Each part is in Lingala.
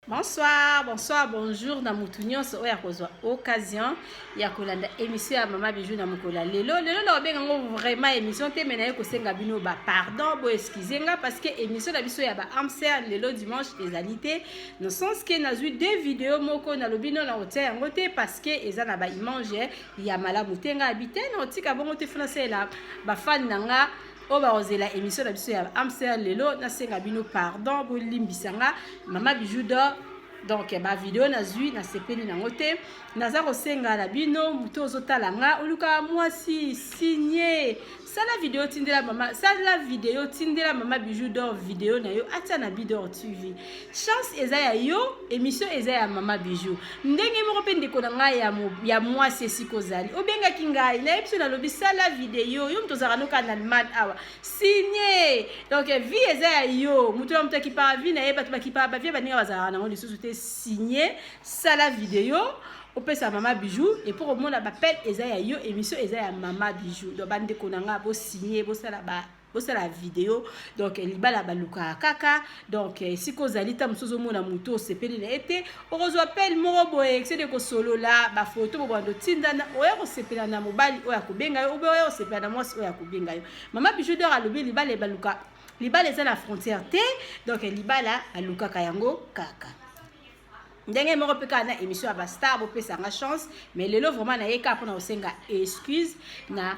Bonsoir, bonsoir, bonjour na mutu nyonso oyo akozwa occasion ya kolanda émission ya mama Bijou na mokolo ya lelo. Lelo na obenga ngo vraiment émission te mais naye kosenga bino ba pardon, bo excuser nga parce que émission na biso ya ba âme lelo dimanche ezali te. No sens que nazwi deux vidéos moko nalobi no na kotia yango te parce que eza na ba image ya malamu te nga abi te na otika bongo te funa salela ba fan na nga oyo bakozela émission na biso ya amser lelo nasenga bino pardon bolimbisa nga mama bijou d'or donc bavideo nazwi nasepeli nango te naza kosenga na bino moto ozotala nga oluka mwasi signe sala video tindela mama sala video tindela mama bijou d'or video na yo atia na bidor tv chance eza ya yo émission eza ya mama bijou ndenge moko mpe ndeko na ngai ya, ya mwasi esika ozali obengaki ngai nayebi so nalobi sala video yo moto ozalaka noka na allemagne awa signe donc vie eza ya yo moto na moto akipaka vie na ye bato bakipaka bavie baninga bazalaka nango lisusu te signe sala video opesa mama bijou et pour omona bapele eza ya yo émission eza ya mama bijou donc bandeko na ngai bosigne bosala ba bosala video donc libala balukaka kaka donc esika ozali ta mosusu ozomona motu osepeli na ye te okozwa pele moko boye ekisede kosolola bafoto bobanda otindana oya kosepela na mobali oyo akobenga yo obe oya kosepela na mwasi oyo akobenga yo mama bijou dor alobi libala ebaluka libala eza na frontière te donc libala alukaka yango kaka ndenge moko mpe kaka na émission ya bastar bopesa nga chance mais lelo vraiment naye kaka mpona kosenga excuse na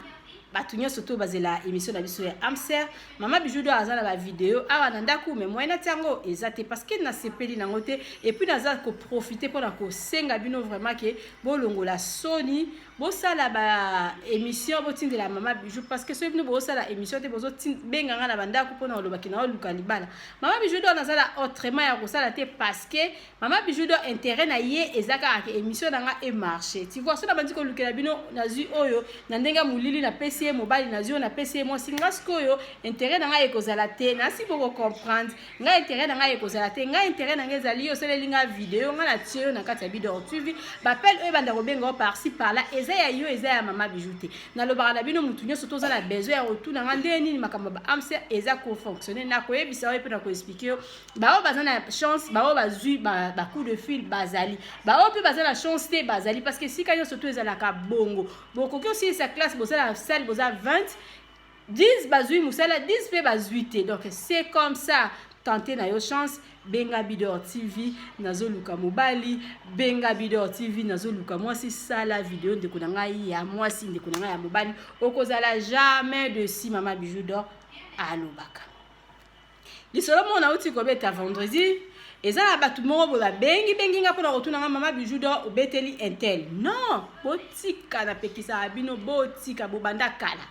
bato nyonso to bazela émission na biso ya amser mama bijou do aza na bavideo awa na ndako me moyen natia yango eza te parce que nasepeli nango te epuis naza koprofite mpona kosenga bino vraiment ke bolongola soni bosala ba émission botindela mama bijou parce que soki bino bosala émission te bozobenga nga na bandako mpona olobaki na oluka libala mama bijou do nazala autrement ya kosala te parce que mama bijou do intérêt na ye eza kaka ke émission na nga emarche tu vois so nabandi kolukela bino nazwi oyo na ndenge ya molili napesi ye mobali nazwi oyo napesi ye mwasi nga sikoyo intérêt na ngai ekozala te nasi bokocomprendre ngai intérêt na ngai ekozala te ngai intérêt na ngai ezali yo osaleli ngai video ngai natie yo na kati ya bidor tv bapele oyo ebanda kobenga yo parci par là eza ya yo eza ya mama bijou te nalobaka na bino motu nyonso toza na besoin ya kotuna ngai ndenge nini makambo ya baamse eza kofonctionne nakoyebisa yo mpe nakoexplike yo baoyo baza na chance baoyo bazwi bacoup de fil bazali baoyo mpe baza na chance te bazali parce que esika nyonso to ezalaka bongo bokoki osilisa classe boza na salle boza 20 10 bazwi mosala 10 mpe bazwi te donc c'est comme ça tente na yo chance benga bidor tv nazoluka mobali benga bidor tv nazoluka mwasi sala video ndeko na ngai ya mwasi ndeko na ngai ya mobali okozala jamais de si mama bijou d'or alobaka lisolo moko nauti kobeta vendredi eza na bato moko boye babengi bengi nga mpona kotuna nga mama bijou d'or obeteli intel non botika napekisaka bino botika bobanda kala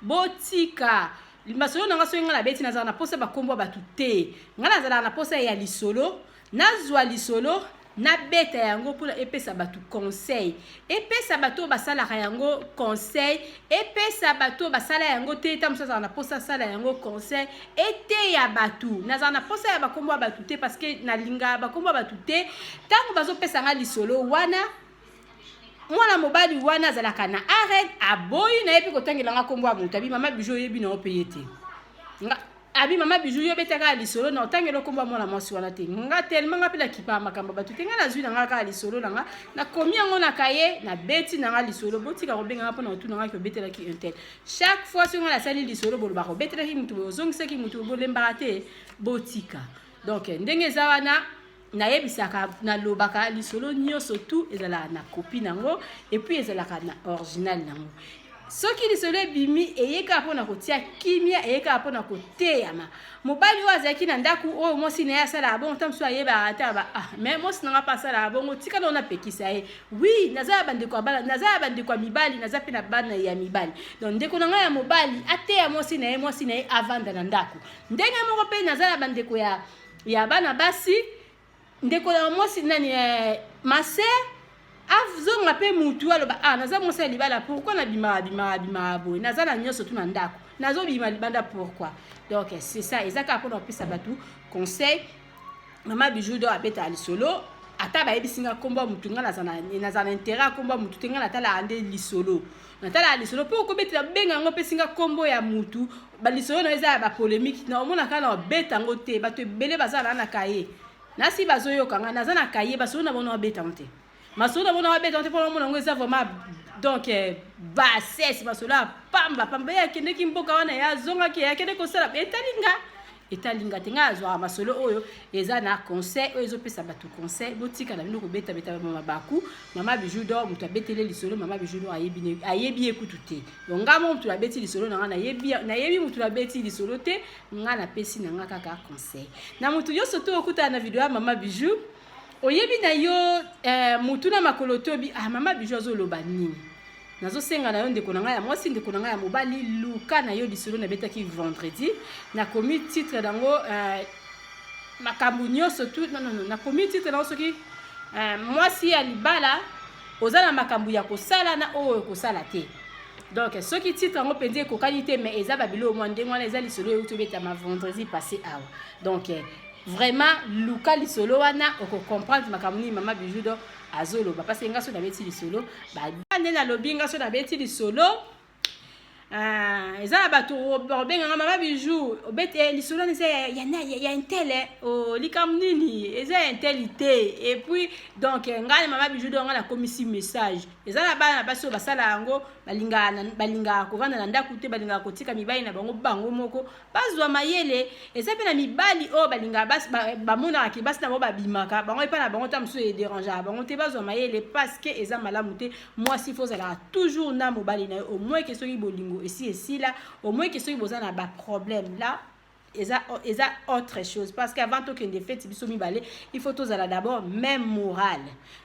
botika masolo na nga soki nga nabeti nazala na mposa bakombo ya bato te nga nazalaka na mposa ya lisolo nazwa lisolo nabeta yango mpona epesa bato conseil epesa bato oyo basalaka yango conseil epesa bato oyo basala yango te ta mosusu azala na mposa asala yango conseil eteya bato nazala na mposa ya bakombo ya bato te parce que nalingaka bakombo ya bato te ntango bazopesa nga lisolo wana mwana mobali wana azalaka na arrête aboyi na ye mpe kotangela nga nkombo ya moto abi mama bijou oyebi na yo mpe ye te nga abi mama bijou yo betaka lisolo na otangela nkombo ya mwana mwasi wana te nga tellement nga mpe nakipaka makambo bato te nga nazwi na nga kaka lisolo na nga nakomi yango na kaye nabeti na nga lisolo botika kobenga nga mpo na kotuna nga obetelaki un tel chaque fois soki nga nasali lisolo bolobaka obetelaki motu boye ozongisaki motu bolembaka te botika donc ndenge eza wana nayebisaka nalobaka lisolo nyonso tout ezalaka na kopi nango epuis ezalaka na original nango soki lisolo ebimi eye kaka mpona kotia kimia eye kaka mpona koteyama mobali oyo azalaki na ndako oyo mwasi na ye asalaka bongo ntango mosusu ayebaka te aba ah mais mwasi na nga mpe asalaka bongo tika nao napekisa ye wi naza ya bandeko ya bana naza ya bandeko ya mibali naza mpe na bana ya mibali donc ndeko na ngai ya mobali ateya mwasi na ye mwasi na ye avanda na ndako ndenge moko mpe naza na bandeko ya ya bana basi ndeko ya mwasi nani eh, ma sœur azonga mpe mutu aloba ah naza mwasi ya libala pourquoi nabimaka bimaka bimaka boye naza na nyonso tu na ndako Nazobima libanda pourquoi? Donc c'est ça, eza kaka mpona kopesa bato conseil. Mama Bijou d'Or abetaka lisolo, ata bayebisi nga nkombo ya motu, nga naza na intérêt ya nkombo ya motu te. Nga natalaka nde lisolo, natalaka lisolo mpo okobetela benga yango, opesi nga nkombo ya mutu, balisolo na eza ya bapolémique, na omonaka na obeta yango te. Bato ebele baza na kaye nasi bazoyoka nga, naza na kaye, basolo na bango babeta yango te, masolo na bango babeta yango te, mpona omona yango eza vraiment donc bassesse, masolo ya pamba pamba. Ye akendeki mboka wana, ye azongaki, ye akende kosala, etali nga, etalinga te. Ngai azwaka masolo oyo eza na conseil, oyo ezopesa bato conseil. Botika na bino kobetabeta mabaku. Mama Bijou d'Or, moto abeteli lisolo, Mama Bijou d'Or ayebi ye kutu te. Donc ngai mo moto abeti lisolo na ngai, nayebi moto abeti lisolo te. Ngai napesi na ngai kaka conseil na motu nyonso to okutana na video ya Mama Bijou, oyebi na yo motu na makolo te, obi: "Ah, Mama Bijou azoloba nini?" Nazosenga na yo, ndeko na ngai ya mwasi, ndeko na ngai ya mobali, luka na yo lisolo nabetaki vendredi. Nakomi titre nango makambo nyonso tu, non, non, non, nakomi titre nango soki mwasi ya libala oza na makambo ya kosala na oyo kosala te. Donc soki titre yango mpenza ekokani te, mais eza babilo mwa ndenge wana, eza lisolo euti obetama vendredi passé awa. Donc vraiment luka lisolo wana, okocomprendre makambo nini Mama Bijou d'Or azoloba, parce que nga so nabeti lisolo nde nalobi, nga so nabeti lisolo, eza na bato babenganga: "Mama Bijou, obeti lisolo wana eza ya un tel, likambo nini eza ya un tel te?" Et puis donc ngai Mama Bijou d'Or, ngai nakomisi message. Eza na bana na basi oyo basala yango, balingaka kovanda na ndako te, balingaka kotika mibali na bango bango moko, bazwa mayele. Eza mpe na mibali oyo balingaka, bamonaka ke basi na bango babimaka bango epai na bango, ta mosusu edérangeaka bango te. Bazwa mayele, parce que eza malamu te. Mwasi faut ozalaka toujours na mobali na yo, au moins ke soki bolingo esi esila, au moins ke soki boza na baproblème là, eza autre chose, parce que avant tokende feti biso mibale, il faut tozala d'abord même morale.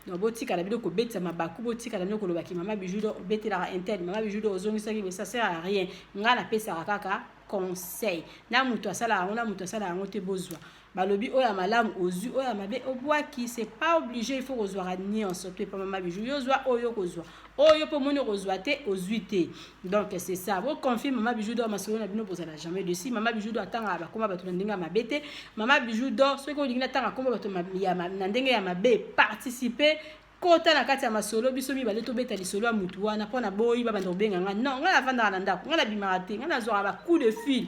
Donc botikala bino kobetisa mabaku, botikala bino kolobaki: "Mama Bijou d'Or obetelaka un tel, Mama Bijou d'Or ozongisaki." Mais ça sert à rien. Ngai napesaka kaka conseil na moto asalaka yango, na moto asalaka yango te. Bozwa, balobi oyo ya malamu ozwi, oyo ya mabe obwaki. C'est pas obligé il faut kozwaka nyonso to epa Mama Bijou. Yo ozwa oyo kozwa, oyo mpo omoni kozwa te, ozwi te. Donc c'est ça, boconfie Mama Bijou d'Or masolo na bino, bozala jamais déçus. Mama Bijou d'Or atangaka bakoma bato na ndenge ya mabe te. Mama Bijou d'Or, soki olingi natanga komba bato na ndenge ya mabe, participe, kota na kati ya masolo, biso mibale tobeta lisolo ya mutu wana, mpo na boyi babanda kobenga nga. Non, ngai navandaka na ndako, ngai nabimaka te. Ngai nazwaka bacoup de fil,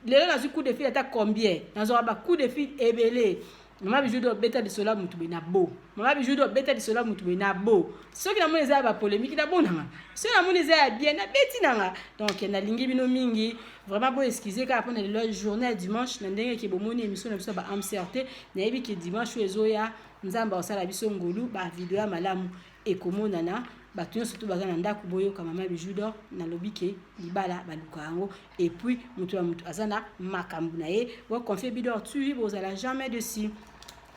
lelo nazwi coup de fil ata combien, nazwaka bacoup de fil ebele: "Mama Bijou d'Or, obeta lisolo ya mutu boye na bo, Mama Bijou d'Or, obeta lisolo ya mutu boye na bo." Soki namoni eza ya bapolémique, nabonanga. Soki namoni eza ya bien, nabeti nanga. Donc nalingi bino mingi vraiment, bo excuse kaka mpona lelo journée ya dimanche na ndenge ke bomoni émission na biso ya baamser te. Nayebi ke dimanche oyo ezoya, Nzambe akosala biso ngolu, bavideo ya malamu ekomonana. Bato nyonso to baza na ndako, boyoka Mama Bijou d'Or, nalobi ke libala baluka yango, et puis moto ya moto aza na makambo na ye. Boconfie Bidor tui, bozala jamais déçus.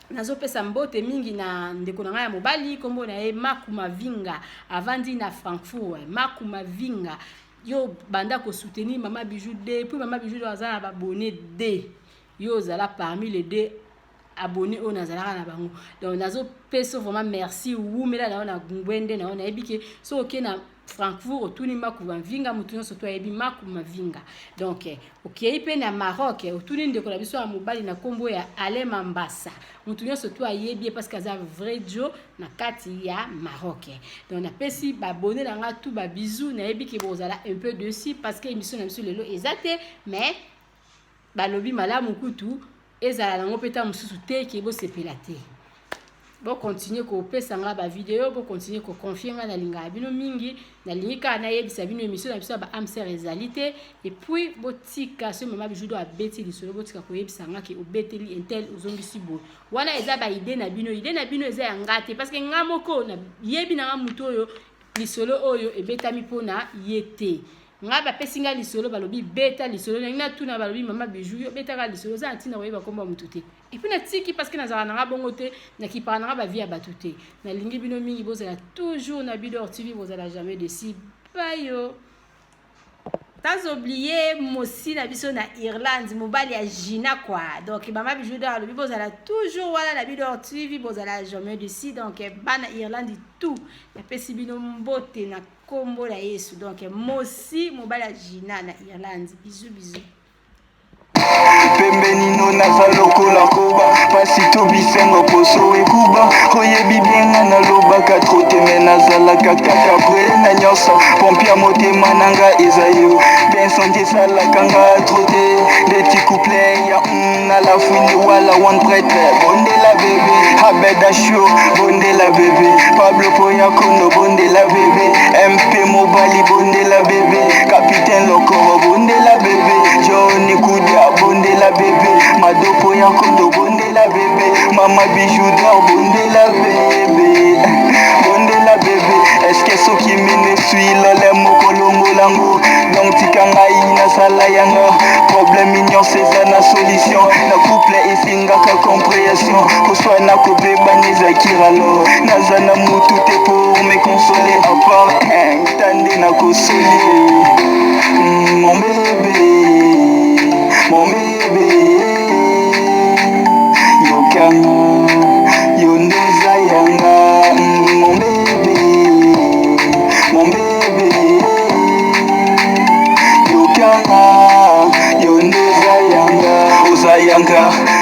Nazopesa mbote mingi na ndeko na ngai ya mobali, nkombo na ye Makuma Vinga, avandi na Frankfurt. Makuma Vinga, yo banda kosoutenir Mama Bijou depuis Mama Bijou aza na baabonnés deux, yo ozala parmi les deux abonné oyo nazalaka na bango. Donc nazopesa vraiment merci, wumela na yo na ngwende na yo. Nayebi ke soki okei na Frankfurt, otuni Makuma Vinga, motu nyonso to ayebi Makuma Vinga. Donc okei mpe na Maroc, otuni ndeko na biso ya mobali na nkombo ya Alain Mambasa, motu nyonso to ayebi ye, parce que aza vrai jo na kati ya Maroc. Donc napesi baabonnés na nga tout babisous. Nayebi ke bozala un peu déçus, parce que émission na biso lelo eza te, mais balobi malamu kutu ezala nango mpe ta mosusu te ke bosepela te. Bokontinue kopesa nga bavideo, bokontinue koconfie nga, nalingaka bino mingi. Nalingi kaka nayebisa bino, émission na biso ya baamser ezali te. Et puis botika, soki Mama Bijou d'Or abeti lisolo, botika koyebisa nga ke obeteli un tel, ozongisi boye. Wana eza baidée na bino, idée na bino eza ya nga te, parce que nga moko nayebi na nga motu oyo lisolo oyo ebetami mpona ye te. Ngai bapesi ngai lisolo, balobi beta lisolo, ndenge natuna, balobi: "Mama Bijou, yo betaka lisolo, oza na ntina koyeba komba motu te." Et puis natiki, parce que nazalaka nanga bongo te, nakipaka nanga bavie ya bato te. Nalingi bino mingi, bozala toujours na Bidor TV, bozala jamais déçus. Bayo sans oublier mosi na biso na Irlande, mobali ya Gina quoi. Donc Mama Bijou d'Or alobi bozala toujours wana na Bidor TV, bozala jamais déçus. Donc bana Irlande tout, napesi bino mbote na Kombo na Yesu. Donc Mosi mobali ya Gina na Irlande. Bisous bisous. Pembeni no naza lokola koba, pasi to bisengo, poso ekuba. Oyebi bien nga nalobaka trop te, me nazalaka kaka près na nyonso. Pompe ya motema na nga eza yo, bensanti esalaka nga trop te. Ndeti couple ya na la fouine wala one prêtre. Bondela bebe Abed Ashur, bondela bebe Pablo Poya Kondo, bondela bebe MP mobali, bondela bebe Capitaine Lokoro, bondela bebe Johnny Kudia, bondela bebe Madopo ya Kondo, bondela bebe Mama Bijou d'or, bondela bebe, bondela bebe. Eske soki mine eswi lole moko longolango? Donc tika ngai nasala yango. Problème nyonso eza na solution. Na couple esengaka compréhension, koswana, kobebana ezaki ralo. Naza na mutu te pour me consoler à part tande na kosoli. Mon bébé, mon bébé, yokanga, yo nde oza yanga. Mon bébé, mon bébé, yokanga, yo nde oza yanga, oza yanga.